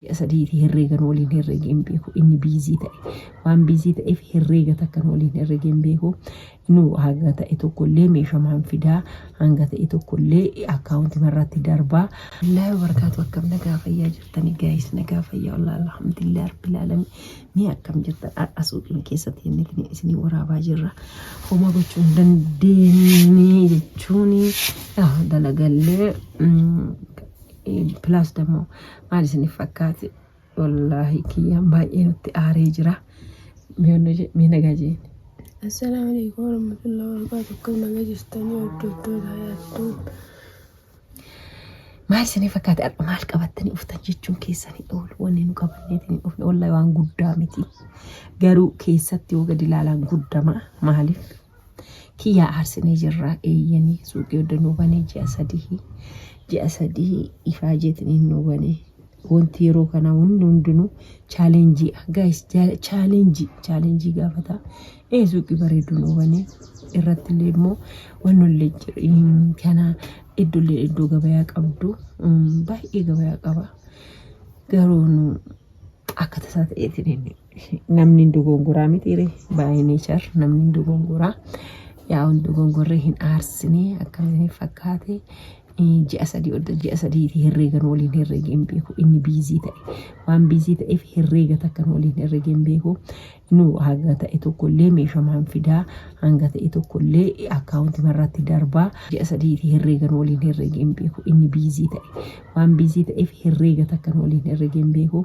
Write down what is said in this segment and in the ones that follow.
Ji'a sadiiti herreegan waliin herreegee hin beeku. Inni busy ta'e. Waan busy ta'eef herreega takkan waliin herreegee hin beeku. Nu haga ta'e tokkollee meeshamaan fidaa, hanga ta'e tokkollee akkaawuntii irratti darbaa. Allaahi wabarakaatu. Akkam nagaa fayyaa jirtanii guys? Nagaa fayyaa, wallaahi, alhamdulillah rabbil alamin. Mee akkam jirtan? Har'a suuqiin keessatti inni isinii waraabaa jirra. Homaa gochuu hin dandeenye jechuun dalagallee plus ደግሞ maal isiniif fakkaate? Wallaahi kiyyaan baay'ee nutti aaree jira. Mee nagaa jeen. Assalaamu alaikum warahmatullahi wabarakatuh. Akkam nagaa jirtanii, hordoftoota Hayaattuu? Maal isiniif fakkaate? Har'a maal qabattanii dhuftan jechuun keessanii oolu. Wanni nu qabanneetiin hin dhufne wallaahi waan guddaa miti. Garuu keessatti yoo gadi ilaalan guddama. Maaliif? Kiyyaa aarsinee jirra eeyyanii suuqii hodda nuu banee ji'a 3, ji'a 3 ifaa jeetiniin nuu banee. Wanti yeroo kana wanni hundinuu challenge, guys, challenge, challenge gaafata. Ee, suuqii bareedduu nuu banee irratti illee immoo wanni illee kana iddoolee iddoo gabayaa qabdu, baay'ee gabayaa qaba. Garuu nu akka tasaa ta'eetiin namni hin dogongoraa miti baay'ee nature, namni hin dogongoraa. Yaa, hin dogongorree hin aarsine. Akkamiin fakkaate? Ji'a 3 odda ji'a sadiiti herreegan waliin herreegee hin beeku. Inni busy ta'e. Waan busy ta'eef herreega takkan waliin herreegee hin beeku. Nu haga ta'e tokkollee meeshamaan fidaa, hanga ta'e tokkollee akkaawuntii irratti darbaa. Ji'a 3 herreegan waliin herreegee hin beeku. Inni busy ta'e. Waan busy ta'eef herreega takkan waliin herreegee hin beeku.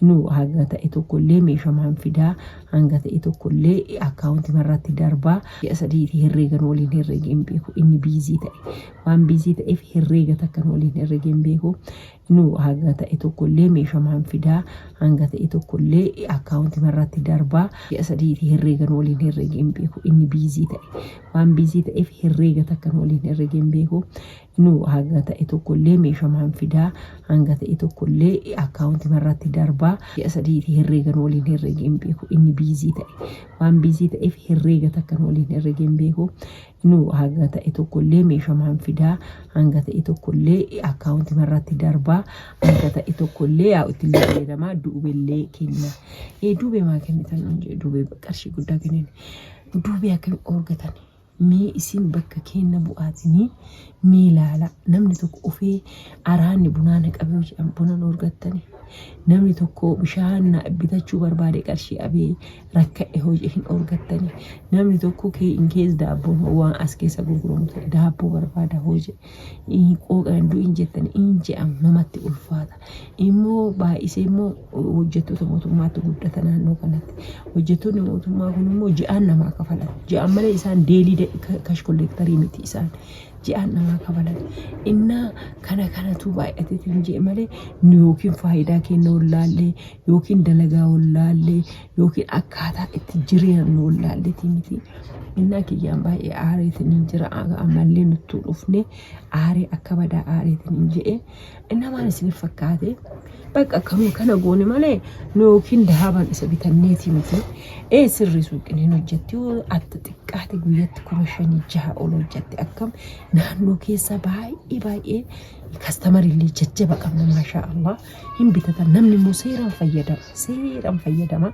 Nu haga ta'e tokkollee meeshamaan fidaa, hanga ta'e tokkollee akkaawuntii irratti darbaa. Ji'a 3 herreegan waliin herreegee hin beeku. Inni busy ta'e. Waan busy ta'eef herreega takkan waliin herreegee hin beeku. Nu haga ta'e tokkollee meeshamaan fidaa, hanga ta'e tokkollee akkaawuntii irratti darbaa. Ji'a 3 herreegan waliin herreegee hin beeku. Inni busy ta'e. Waan busy ta'eef herreega takkan waliin herreegee hin beeku. Nu haga ta'e tokkollee meeshamaan fidaa, hanga ta'e tokkollee akkaawuntii irratti darbaa. Ji'a 3 herreegan waliin herreegee hin beeku. Inni busy ta'e. Waan busy ta'eef herreega takkan waliin herreegee hin beeku. Nu haga ta'e tokkollee meeshamaan fidaa, hanga ta'e tokkollee akkaawuntii irratti darbaa, hanga ta'e tokkollee yaa itti fayyadamaa duubellee kenna. Ee, duubee maa kennitan nuun jedhe. Duubee qarshii guddaa kennin. Duubee akkami argatan? Mee isin bakka kenna bu'aatinii mee ilaala. Namni tokko ofii araanni bunaa na qabee jedhan buna nu argattani. Namni tokko bishaan na bitachuu barbaade qarshii abee rakka'e hojii hin argattani. Namni tokko kee in kees daabboon waan as keessa gurguramu ta'e daabboo barbaada hojii qooqaan du'in jettani in je'am namatti ulfaata. Immoo baay'isee immoo hojjettoota mootummaatti guddata naannoo kanatti. Hojjettoonni mootummaa kun immoo ji'aan namaa kafalan. Ji'aan malee isaan daily cash collector miti isaan. Ji'aan namaa kafalan. Innaa kana kanatu baay'ateetiin jee malee nu yookiin faayidaa kenna wallaallee yookiin dalagaa wallaallee yookiin akkaataa itti jireenyu wallaalleetii miti. Innaa kiyyaan baay'ee aareetiin hin jira. Ammallee nuttuu dhufne aaree akka badaa aareetiin hin je'e. Innaa maal isiniif fakkaate? Bakka akkamii kana goone malee nu yookiin daaban isa bitanneeti miti. Ee, sirrii suuqiin hin hojjetti, yoo atta xiqqaate guyyatti 5,000, 6,000 ol hojjetti. Akkam naannoo keessa baay'ee baay'ee customerillee jajjaba qabna, maashaa Allah, hin bitatan. Namni immoo seeraan fayyadama, seeraan fayyadama.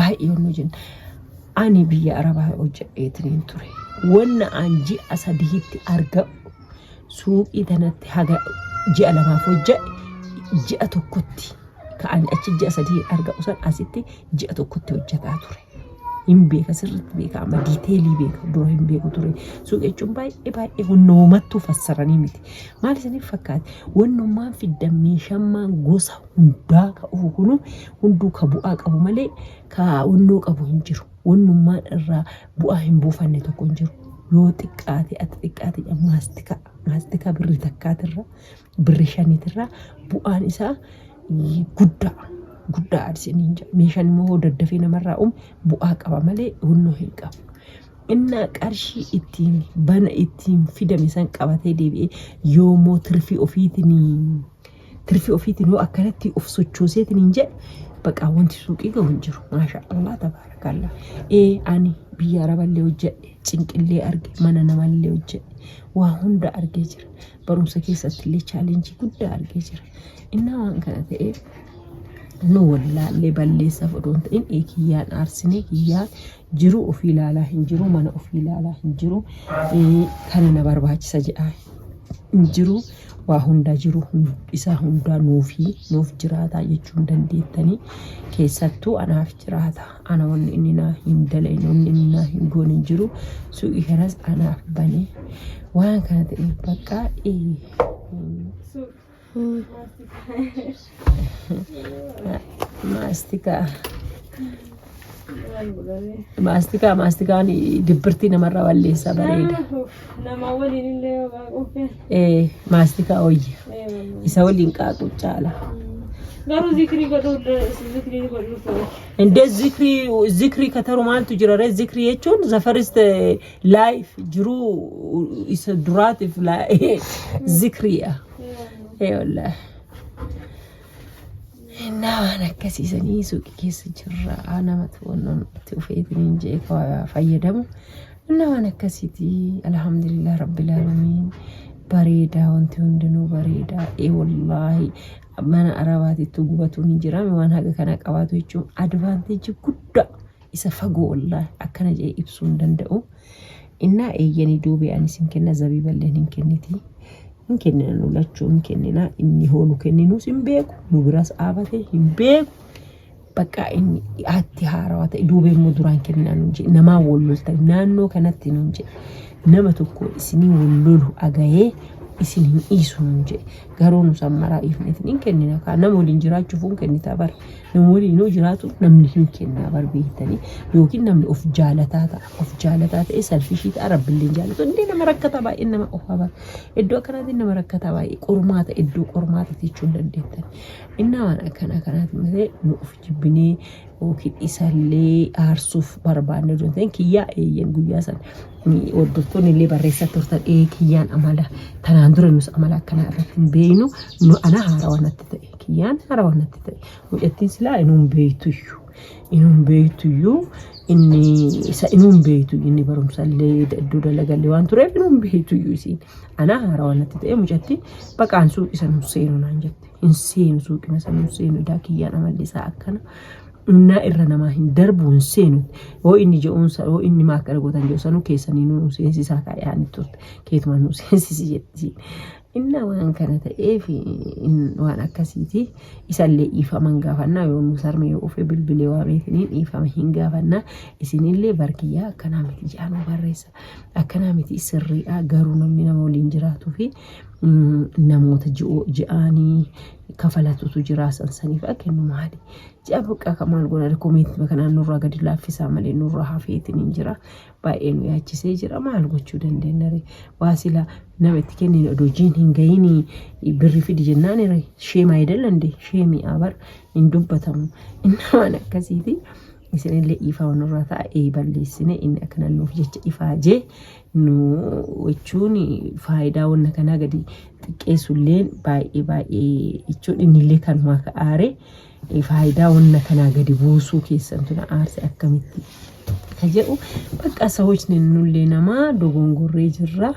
Baay'ee yommuu jennu, ani biyya arabaa hojjedheetiin ture. Wanna an ji'a 3tti argamu suuqii tanatti haga ji'a 2f hojjedhe ji'a tokkotti ka'anii achi ji'a 3 argamu san asitti ji'a tokkotti hojjetaa ture. Hin beeka, sirriitti beeka, amma detail beeka, dura hin beeku ture. Suuqii jechuun baay'ee baay'ee hunoomattuu fassaranii miti. Maal isiniif fakkaate? Wannummaan fiddan meeshammaan gosa hundaa ka dhufu kunu hunduu ka bu'aa qabu malee ka wannoo qabu hin jiru. Wannummaan irraa bu'aa hin buufanne tokko hin jiru. Yoo xiqqaate ati xiqqaate maastikaa maastikaa birrii takkaatirra birrii shaniitirraa bu'aan isaa guddaa guddaa isiniin jedha. Meeshaan immoo hoo daddafee namarraa uume bu'aa qaba malee hunnoo hin qabu. Innaa qarshii ittiin bana ittiin fidame san qabatee deebi'ee yoommoo tirfii ofiitiin yoo akkanatti of sochooseetiin hin jedhe, baqa wanti suuqii gahu hin jiru. Maasha Allah, tabaarakallah. Ee, ani biyya araballee hojjedhe, cinqillee arge, mana namallee hojjedhe, waa hunda argee jira. Barumsa keessatti illee challenge guddaa argee jira. Innaa waan kana ta'eef nu wallaallee balleessaaf odoo hin ta'in ee kiyyaan aarsinee kiyyaan jiru ofii ilaalaa hin jiru mana ofii ilaalaa hin jiru kana na barbaachisa jedhaa hin jiru waa hundaa jiru isaa hundaa nuufi nuuf jiraataa jechuu hin dandeettanii keessattuu anaaf jiraata ana wanni inni naa hin dalayne wanni inni naa hin goone hin jiru suuqii kanas anaaf bane waan kana ta'eef bakka Maastikaa. Maastikaa maastikaan dibbirtii namarraa balleessaa bareeda. Nama waliin illee yoo qaaquu Ee maastikaa wayya. Isa waliin qaaquu caala. Garuu zikrii godhuu zikrii godhuu ta'u. Indee zikrii zikrii kataru maaltu jira ree zikrii jechuun the first life jiruu isa duraatiif zikriidha. Ee wallaahi. Innaa waan akkasiisanii suuqii keessa jirra namatu wannoon itti dhufeetiin jee fayyadamu. Innaa waan akkasiiti alhamdulillah rabbil aalamiin bareedaa wanti hundinuu bareedaa. Ee wallaahi mana arabaatitti gubatuun hin jiraame waan haga kana qabaatu jechuun advantage guddaa isa fagoo wallaahi akkana jee ibsuu hin danda'u. Innaa eeyyanii duubee ani isin kenna zabiiballeen hin kenniti. Hin kennina nu lachuu hin kennina inni hoo nu kenninuus hin beeku nu biras dhaabate hin beeku. Bakka inni atti haarawaa ta'e duubee immoo duraan kennaa nuun jedhe namaa wal loltan naannoo kanatti nuun jedhe nama tokko isinii wal lolu agayee isin hin dhiisu nuun jedhe garuu nu sammaraa dhiifneetiin hin kennina kaa nama waliin jiraachuuf hin kennitaa bara nama waliin yoo jiraatu namni hin kennaa bar beektanii yookiin namni of jaalataa ta'a of jaalataa ta'e selfishii ta'a rabbillee hin jaalatu indee nama rakkataa baay'ee nama qofaa bara iddoo akkanaatiin nama rakkataa baay'ee qormaata iddoo qormaata jechuu hin dandeettan innaa waan akkana kanaati malee nu of jibbinee yookiin isallee aarsuuf barbaanne osoo hin ta'in kiyyaa eeyyen guyyaa san hordoftoonni illee barreessaa turtan ee kiyyaan amala tanaan dura nus amala akkanaa irratti hin beeknu nu ana haarawaa natti ta'e kiyyaan haarawaa natti ta'e mucattiin silaa inuun beektuyyuu inuun beektuyyuu inni isa inuun beektu inni barumsallee iddoo dalagallee waan tureef inuun beektuyyuu isiin ana haarawaa natti ta'e mucattiin baqaan suuqii san hin seenu naan jette hin seenu suuqina san hin seenu idaa kiyyaan amalli isaa akkana innaa irra namaa hin darbu hin seenu yoo inni je'uunsa yoo inni maa akkana gootan jedhu sanuu keessanii nu seensisaa kaa'anii turte keetuma nu seensisi jetti innaa waan kana ta'eef waan akkasiiti isallee dhiifama hin gaafannaa yoo nu sarme yoo ofe bilbilee waameetiniin dhiifama hin gaafannaa isinillee barkiyyaa akkanaa miti jedhaa nu barreessa akkanaa miti sirriidha garuu namni nama waliin jiraatuu fi namoota ji'aanii kafalatutu jira san saniif kennu maali ji'a bakka akka maal goona comment kanaan nurraa gadi laaffisaa malee nurraa hafeetiin hin jira baay'ee nu yaachisee jira maal gochuu dandeenya ree waa sila nama itti kennine odoo jiin hin gahinii birri fidi jennaan ree sheema ayidalande sheemii abar hin dubbatamu inni waan akkasiiti isinillee dhiifama nurraa ta'a ee balleessine inni akkana nuuf jecha ifaajee nu jechuun faayidaa wanna kanaa gadi xiqqeessulleen baay'ee baay'ee jechuun innillee kanumaa ka'aare faayidaa wanna kanaa gadi buusuu keessantu na aarse akkamitti ka jedhu bakka sahochni nullee namaa dogongorree jirra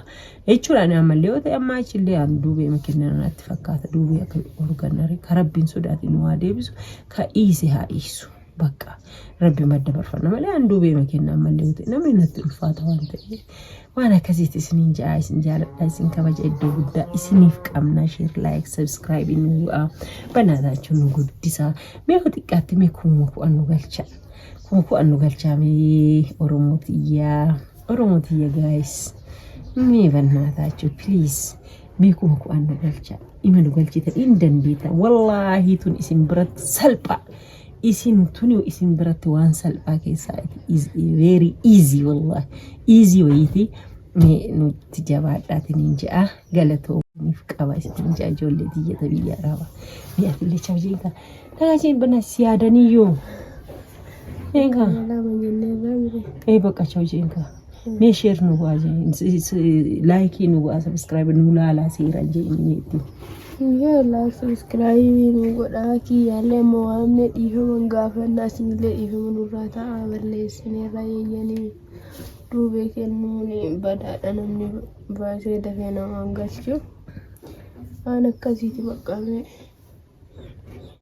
jechuudha. Ani ammallee yoo ta'e ammaa achillee aan duubee makiinaa natti fakkaata duubee akka organnare ka rabbiin sodaatiin nu haa deebisu ka dhiise haa dhiisu. Bakka rabbi madda barfanna malee aan duubee makiinaa ammallee yoo ta'e namni natti ulfaata waan ta'eef waan akkasiitti isiniin ja'a isin jaaladha isin kabaja iddoo guddaa isiniif qabna share like subscribe nu bu'aa banaataachuun nu guddisaa mee yoo xiqqaatti mee 10,000 nu galcha 10,000 nu galchaa mee oromoo tiyyaa oromoo tiyya guys mee bannaataachuu please mee 10,000 nu galcha ima nu galchita hin dandeetta wallaahi tun isin biratti salphaa isin tuni isin biratti waan salphaa keessaa is very easy wallahi easy wayiiti mee nutti jabaadhaatiin hin je'a galatoomiif qaba isin je'a ijoollee tiyyata biyya arabaa mee atillee chaw jeen ka nagaa jeen bana si yaadaniyyuu jeen ka Lama jennee irraa mire. ee bakka chaw jeen ka mee share nu go'a jeen like nu go'a subscribe nu laalaa seeraan jeen itti Yoo like subscribe nu godhaa kiyyaallee amma waamne dhiifama hin gaafannaa isinillee dhiifama nurraa ta'a balleessineerra yeeyyanii duubee kennuun badaadha namni baasee dafee namaan galchu waan akkasiiti baqqamee.